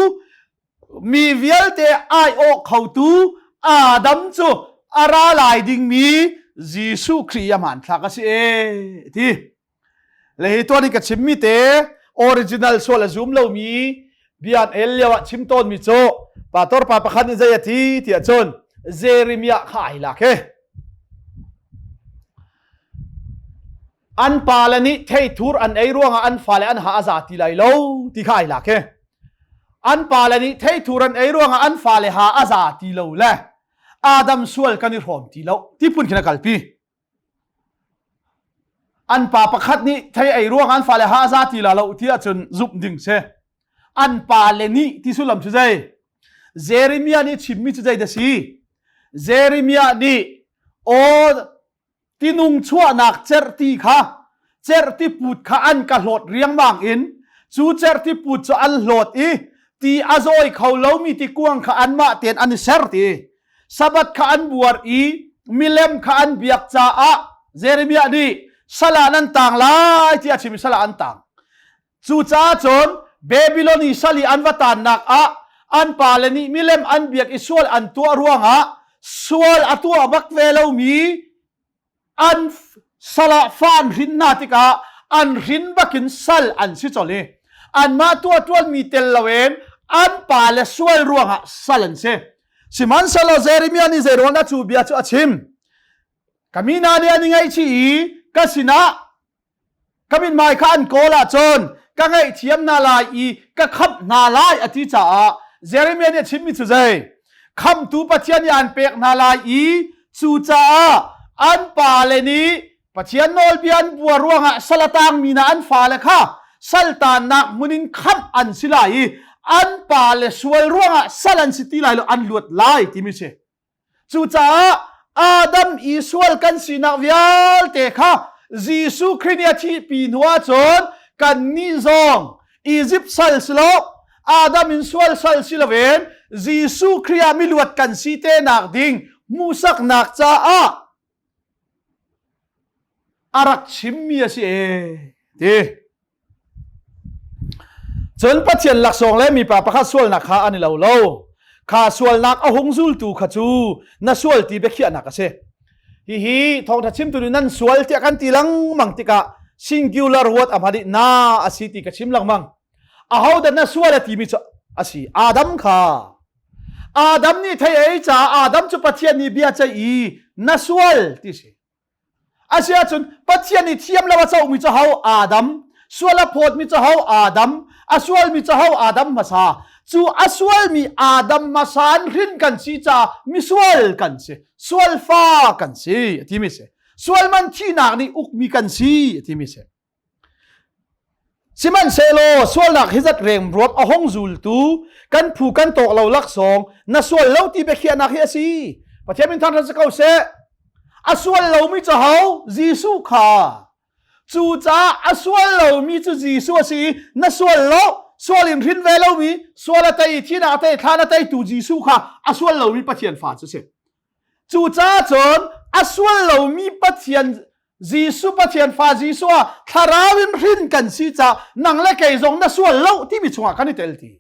mi vialte aiawh khotu Adam cu a ra lai dingmi Jesuh Khrih a hmanthlak a si e ti. Le hi tuan i ka chimmi te original sual a zum lomi bia an el lio ah chim tawnmi cu pastor pa pakhat nih zei a ti tiah cun Jeremiah kha ai lak he an pale nih theithur an ei ruangah an fale an ha a za ti lai lo ti kha ai lak he an pale nih theithur an ei ruangah an fale ha a za ti lo le Adam sual kan i hrawm ti lo ti phun khin a kalpi An pa pakhat nih thei ei ruang an fale ha za ti la lo ti ahcun zumh ding si. An pa le nih ti sullam cu zei? Jeremiah nih chimmi cu zei dah si? Jeremiah nih aw tinung chuahnak cerhti kha cerhti put kha an ka hlawt riangmang in cu cerhti put cu an hlawt i ti a zawi kho lomi ti kuang kha anmah tein an i ser ti. Sabbath kha an buar i Milem kha an biak caah Jeremiah nih sal ah nan tang lai tiah a chim i sal ah an tang. Cucaah cun Babylon i sal i an va tannak ah an pale nih milem an biak i sual an tuah ruangah sual a tuah bak ve lomi an sal ah fa an hrin hna tikah an hrin bakin sal an si colh i anmah tuah ṭuanmi tel loin an pale sual ruangah sal an si. Sihmanhsehlaw Jeremiah nih zei ruangah cu bia cu a chim? Ka mi hna nih an i ngaihchih i ka sinah ka mithmai kha an kawl ahcun ka ngaihthiam hna lai i ka khamh hna lai a ti caah Jeremiah nih a chimmi cu zei? Khamhtu Pathian nih an pek hna lai i cucaah an pale nih Pathian nawlbia an buar ruangah sal a tangmi hna an fale kha saltannak hmun in khamh an si lai i an pale sual ruangah sal an si ti lai lo an luat lai timi si. Cucaah Adam i sual kan sinak vialte kha Jesuh Khrih nih a thihpi hnu ahcun kannih zong Egypt sal si lo Adam in sual sal si loin Jesuh Khrih ah miluat kan si te nak ding hmuhsaknak caah a rak chimmi a si ee ti. Cun Pathian laksawng le mipa pakhat sualnak kha an i lo lo. Kha sualnak a hung zultu kha cu na sual ti biakhiahnak a si. Hihi thawngṭha chimtu nih nan sual tiah kan ti lengmang tikah singular word a hman i na a si ti ka chim lengmang. Ahodah na sual a timi cu a si. Adam kha. Adam nih thei ei caah Adam cu Pathian nih bia ceih i na sual ti si. Asiahcun Pathian nih thiam lo a comi cu ho Adam, sual a phawtmi cu ho Adam, a sualmi cu ho Adam hmasa. Cu a sualmi Adam hmasa in hrin kan si caah misual kan si, sualfa kan si a timi si. Sual man thihnak nih ukmi kan si a timi si. Sihmanhsehlaw sualnak hi zat rengruang a hung zultu kan phu kan tawk lo laksawng na sual lo ti biakhiahnak hi a si. Pathian min thangṭhat si ko seh. A sual lomi cu ho? Jesuh kha. Cucaah a sual lomi cu Jesuh a si i na sual lo, sual in hrin ve lomi, sual a tei i thihnak a tei, thlan a teitu Jesuh kha a sual lomi Pathian fa cu a si. Cucaah cun a sual lomi Pathian Jesuh Pathian fa Jesuh ah thlarau in hrin kan si caah nang le kei zong na sual lo timi chungah kan i tel ti.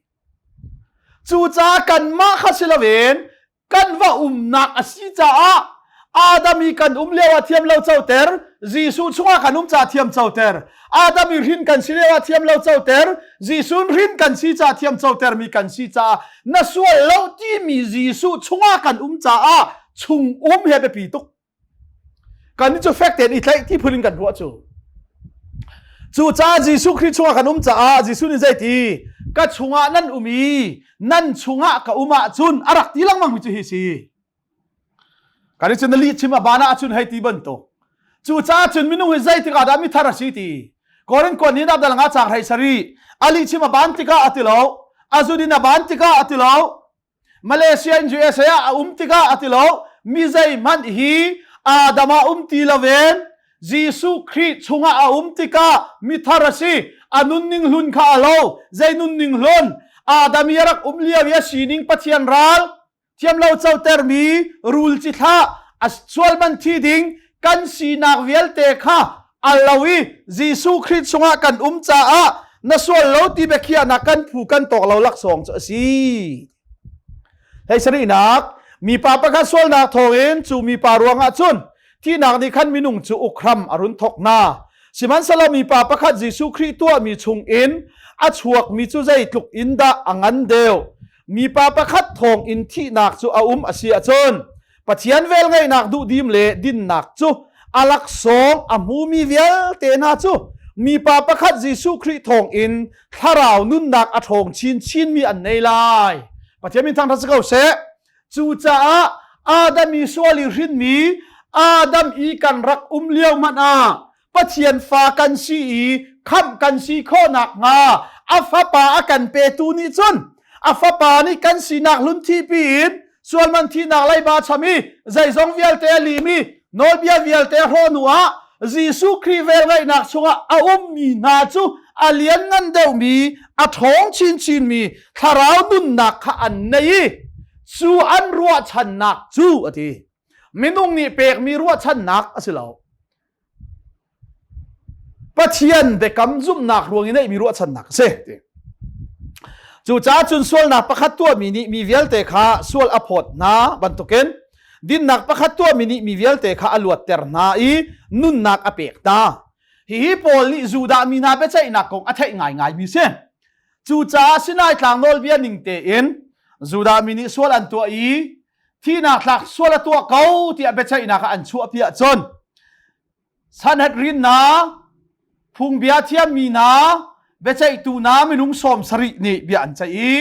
Cucaah kanmah kha si loin kan va umnak a si caah Adam i kan um lio ah thiam lo coter, Jesuh chungah kan um caah thiam coter. Adam i hrin kan si lio ah thiam lo coter, Jesuh hrin kan si caah thiam coter mi kan si caah na sual lo timi Jesuh chungah kan um caah chung um he biapi tuk. Kan cu fek tein i tlaih ti phun in kan ruah cu. Cucaah Jesuh Khrih chungah kan um caah Jesuh nih zeiti ka chungah nan um i nan chungah ka um ahcun a rak ti lengmang mi cu hi si. Kan i cun na lih chim a ban ahcun hei ti bantuk. Cucaah cun minung hi zeitik ah dah mithar a si ti. Korin kuan ni dal nga chang hrei sari a lih chim a ban tikah a ti lo a zudin a ban tikah a ti lo Malaysia in USA ah a um tikah a ti lo mi zeihmanh hi Adam ah um ti loin Jesuh Khrih chungah a um tikah mithar a si a nunning hlun kha a lo zei nunning hlun Adam i a rak um lio i a sining Pathian ral thiamlo cotermi rul ci thlah a sual man thi ding kan sinak vialte kha a lo i Jesuh Khrih chungah kan um caah na sual lo ti biakhiahnak kan phu kan tawk lo laksawng cu a si. Hei sarihnak mipa pakhat sualnak thawngin cu mipa ruangah cun thihnak nih khan minung cu uk hram a run thawk hna. Sihmanhsehlaw mipa pakhat Jesuh Khrih tuahmi chungin a chuakmi cu zeitluk in dah a ngan deuh. Mipa pakhat thawngin thihnak cu a um a si ahcun Pathian velngeihnak duhdim le dinnak cu a laksawng a hmumi vialte hna cu mipa pakhat Jesuh Khrih thawngin thlarau nunnak a ṭhawng chinchinmi an nei lai. Pathian min thangṭhat si ko seh. Cucaah Adam i sual i hrinmi Adam i kan rak um lio hmanh ah Pathian fa kan si i khamh kan si khawh nakhnga a fapa a kan petu nih cun a fapa nih kan sinak hlun thipi in sualman thihnak leiba cham i zeizong vialte a lim i nawlbia vialte hrawh hnu ah Jesuh Khrih velngeihnak chungah a ummi hna cu a lianngan deuhmi a ṭhawng chinchinmi thlarau nunnak kha an nei i cu an ruahchannak cu a ti. Minung nih pekmi ruahchannak a si lo. Pathian biakam zumhnak ruang i neihmi ruahchannak a si. Cucaah cun sualnak pakhat tuahmi nih mi vialte kha sual a phawt hna bantukin dinnak pakhat tuahmi nih mi vialte kha a luatter hna i nunnak a pek hna. Hihi Paul nih Judah mi hna biaceihnak kong a theih ngaingaimi si. Cucaah Sinai tlang nawlbia ning tein Judah mi nih sual an tuah i thihnak thlak sual a tuah ko tiah biaceihnak ah an chuahpi ahcun Sanhedrin hna, phungbia thiammi hna, biaceihtu hna minung 70 nih bia an ceih i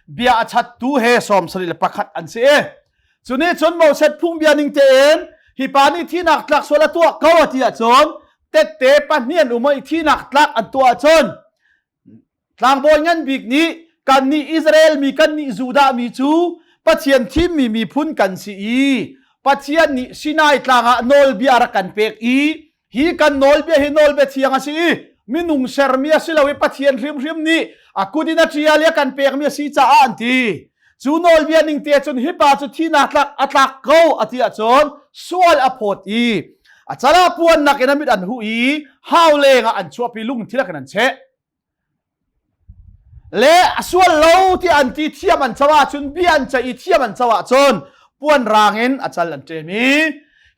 bia a chattu he 71 an si. Cu nih cun Moses phungbia ning tein hi pa nih thihnak tlak sual a tuah ko a ti ahcun tette pahnih an um i thihnak tlak an tuah ahcun Tlangbawi ngan bik nih kannih Israel mi kannih Judah mi cu Pathian thimmi miphun kan si i Pathian nih Sinai tlang ah nawlbia rak kan pek i hi kan nawlbia hi nawlbia thiang a si i minung sermi a si lo i Pathian hrimhrim nih a kut in a ṭial i a kan pekmi a si caah an ti. Cu nawlbia ning te cun hi pa cu thihnak tlak a tlak ko a ti ahcun sual a phawt i a cal ah puannak in a mit an huh i hau leng ah an chuahpi lungthil ah khan an cheh. Le a sual lo ti an ti thiam an co ahcun bia an ceih i thiam an co ahcun puan rang in a cal an ṭem i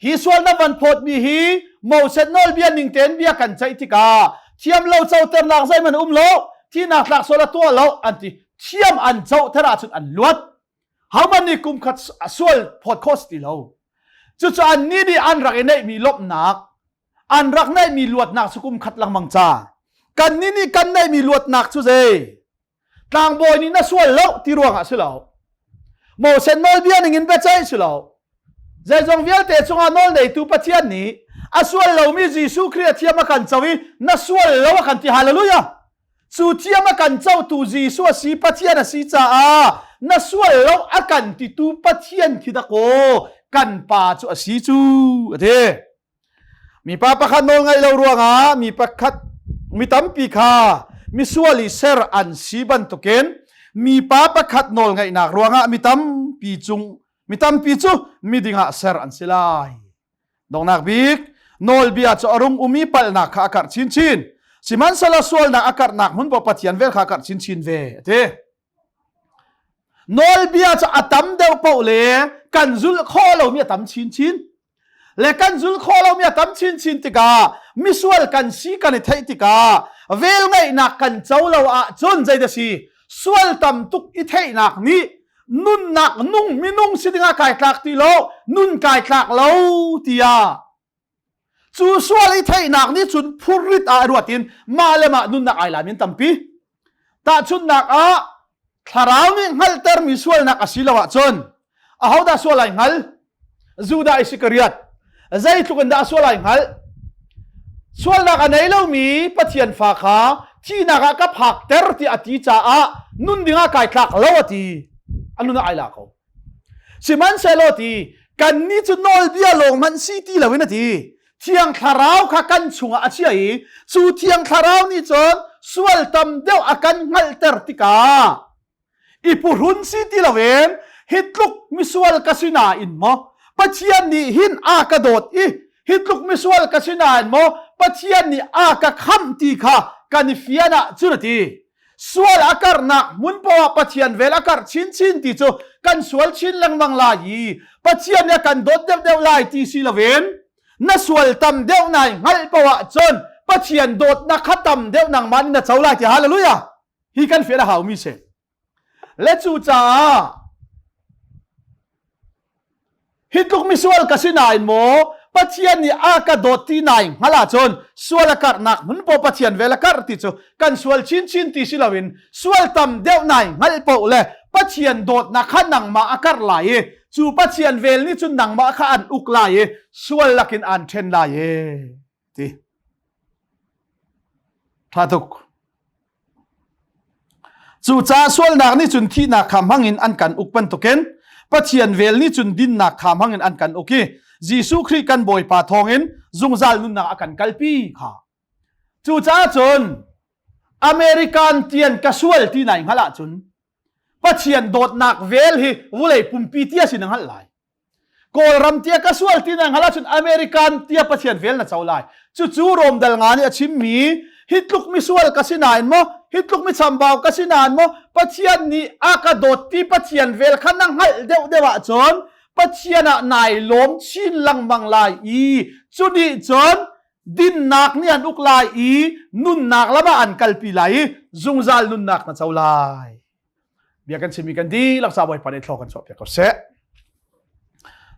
hi sual na van phawtmi hi Moses nawlbia ning tein bia kan ceih tikah thiam lo coternak zeihmanh um lo thihnak tlak sual a tuah lo an ti thiam an coter ahcun an luat homan nih kum khat sual phawt khawh si ti lo cucu annih nih an rak i neihmi lawmhnak an rak neihmi luatnak cu kum khat lengmang ca kannih nih kan neihmi luatnak cu zei tlangbawi nih na sual lo ti ruangah si lo Moses nawlbia ning in biaceih si lo zeizong vialte cungah nawl neitu Pathian nih a sual lomi Jesuh Khrih a thiam a kan co i na sual lo a kan ti hallelujah Cu thiam a kan cotu Jesuh a si Pathian a si caah na sual lo a kan titu Pathian khi dakaw kan pa cu a si cu a ti. Mipa pakhat nawl ngaih lo ruangah mi pakhat mi tampi kha misual i ser an si bantukin mipa pakhat nawl ngaihnak ruangah mi tampi cung mi tampi cu miding ah ser an si lai. Donghnak bik nawlbia cu a rung um i palhnak kha a karh chinchin. Sihmanhsehlaw sualnak a karhnak hmun paoh Pathian vel kha a karh chinchin ve a ti. Nawlbia cu a tam deuh paoh le kan zulh khawh lomi a tam chinchin. Le kan zulh khawh lomi a tam chinchin tikah misual kan si kan i theih tikah velngeihnak kan co lo ahcun zeidah si sual tam tuk i theihnak nih nunnak nung minung si dingah kai tlak ti lo nun kai tlak lo tiah cu sual i theihnak nih cun phurrit ah ruat in mah le mah nunnak ai lam in tampi tahchunhnak ah thlarau nih hngalhtermi sualnak a si lo ahcun ahodah sual ai hngal Judah Iskariot zeitluk in dah sual ai hngalh sualnak a nei lomi Pathian fa kha thihnak ah ka phakter tiah a ti caah nun dingah kai tlak lo a ti a nun ah ai la ko sihmanhsehlaw ti kannih cu nawlbia lawng hmanh si ti loin a ti thiang thlarau kha kan chungah a chia i cu thiang thlarau nih cun sual tam deuh a kan hngalhter tikah i phuhrun si ti loin hi tluk misual ka si nain maw Pathian nih hin a ka dawt i hi tluk misual ka si nain maw Pathian nih a ka khamh ti kha kan i fian ah cun a ti sual a karhnak hmun poah Pathian vel a karh chinchin ti cu kan sual chin lengmang lai i Pathian nih a kan dawt deuhdeuh lai ti si loin na sual tam deuh nai hngalh poah cun Pathian dawtnak kha tam deuh nangmah nih na co lai ti hallelujah Hi kan fian a haumi si. Le cu caah hi tluk misual ka si nain maw Pathian nih a ka dawt ti nai hngal ahcun sual a karhnak hmun paoh Pathian vel a karh ti cu kan sual chinchin ti si loin sual tam deuh nai hngalh paoh le Pathian dawtnak kha nangmah a karh lai i cu Pathian vel nih cun nangmah kha an uk lai i sual lakin aan ṭhen lai e ti ṭha tuk Cucaah sualnak nih cun thihnak kha hmangin an kan uk bantukin Pathian vel nih cun dinnak kha hmangin an kan uk i Jesuh Khrih kan Bawipa thawngin zungzal nunnak a kan kalpi kha. Cucaah cun American tian ka sual ti nai hngalh ahcun Pathian dawtnak vel hi vulei pumpi tia sin hngalh lai. Kawlram tia ka sual ti na hngal ahcun American tia Pathian vel na co lai. Cucu Rom dal nga nih a chimmi hi tluk misual ka si nain maw hi tluk mi chambau ka si nain maw Pathian nih a ka dawt ti Pathian vel kha na hngalh deuh deuh ahcun Pathian ah nai lawm chin lengmang lai i cu nih cun dinnak nih an uk lai i nunnak lam ah an kalpi lai i zungzal nunnak na co lai. Bia kan chimmi kan dihlak ca Bawipa nih thlaw kan chuahpiak ko seh.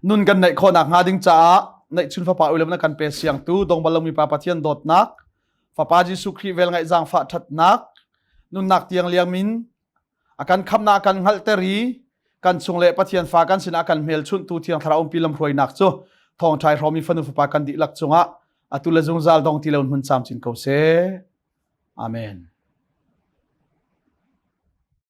Nun kan neih khawhnak hnga ding caah neihchun fapa uilam na kan pe siangtu dong bal lomi pa Pathian dawtnak fapa Jesuh Khrih vel ngaih zaangfah ṭhatnak nunnak tiang liangmin a kan khamnak kan hngalhter i kan chung le Pathian fa kan sinah kan hmelchunhtu Thiang Thlarau umpi lamhruainak cu thawngṭhai hrawmi fanu fapa kan dihlak cungah atu le zungzal dong ti lo hmun camcin ko seh. Amen.